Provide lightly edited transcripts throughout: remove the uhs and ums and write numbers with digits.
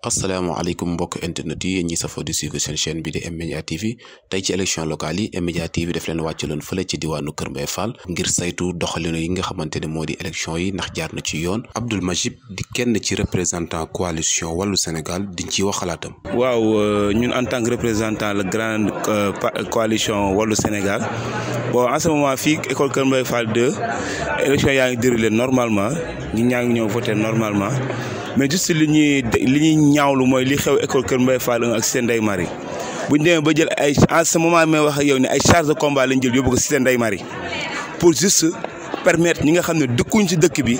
asalaamaaleykum mbokk internet yi ñi safoo di suivre seen chaîne bi di M-Media TV tey ci élection locale yi M-Media TV daf leen wàccaloon fële ci diwaanu Kër Mbaye Fall ngir saytu doxalinu yi nga xamante ne moo di élection yi ndax jaar na ci yoon Abdoul Majib di kenn ci représentant coalition Wallu Sénégal diñ ci wax xalaatam. waaw ñun en tant que représentant la grande coalition Wallu Sénégal bon en ce moment fii école Kër Mbaye Fall 2 élection yaa ngi déroulé normalement ñi ñaa ngi ñëw voter normalement. mais juste li ñuy ñaawlu mooy li xew école Kër Mbaye Fall ak Cité Ndeye Marie bu ñu demee ba jël ay en ce moment may wax ak yow ne ay charge de combat lañ jël yóbbu ko Cité Ndeye Marie pour juste permettre ñi nga xam ne dëkkuñ ci dëkk bi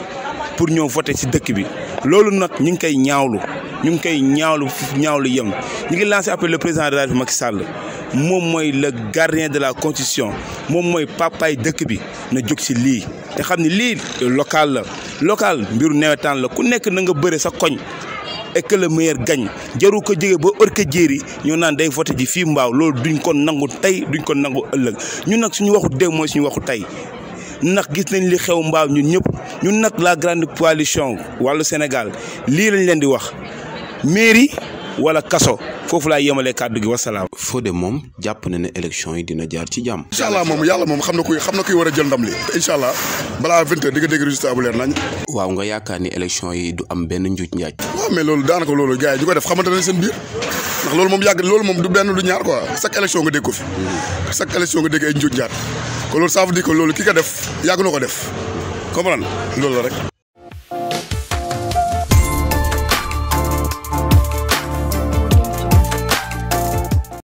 pour ñëw voter ci dëkk bi loolu nag ñu ngi koy ñaawlu ñaawlu yem ñu ngi lancé appel le président de la République Macky Sall moom mooy le gardien de la constitution moom mooy papaay dëkk bi na jóg ci lii te xam ne lii local mbiru nawetaan la ku nekk na nga bëre sa koñ et que le meilleur gagne jaru ko jógee ba ërka jéeri ñoo naan day voté ji fii mbaaw loolu duñ ko nangu tey duñ ko nangu ëllëg ñun nag suñu waxu démb mooy suñu waxu tey ndax gis nañ li xew mbaaw ñun nag la grande coalition Wallu Sénégal lii lañ leen di wax mairie wala kaso foofu laa yemalee kàddu gi wasalaam. Fodé moom jàpp na ne élection yi dina jaar ci jàmm. incha allah moom yàlla moom xam na kuy war a jël ndam li te incha allah balaa 20h di nga dégg résultat bu leer nañ. waaw nga yaakaar ni élection yi du am benn njuuj njaaj. waaw mais loolu daanaka loolu gars yi ñu ko def xamante nañ seen biir ndax loolu moom du benn du ñaar quoi chaque élection nga dégg ko fi. chaque élection nga dégg ay njuuj njaaj kon loolu ça veut dire que loolu ki ko def yàgg na ko def comprendre loolu la rek.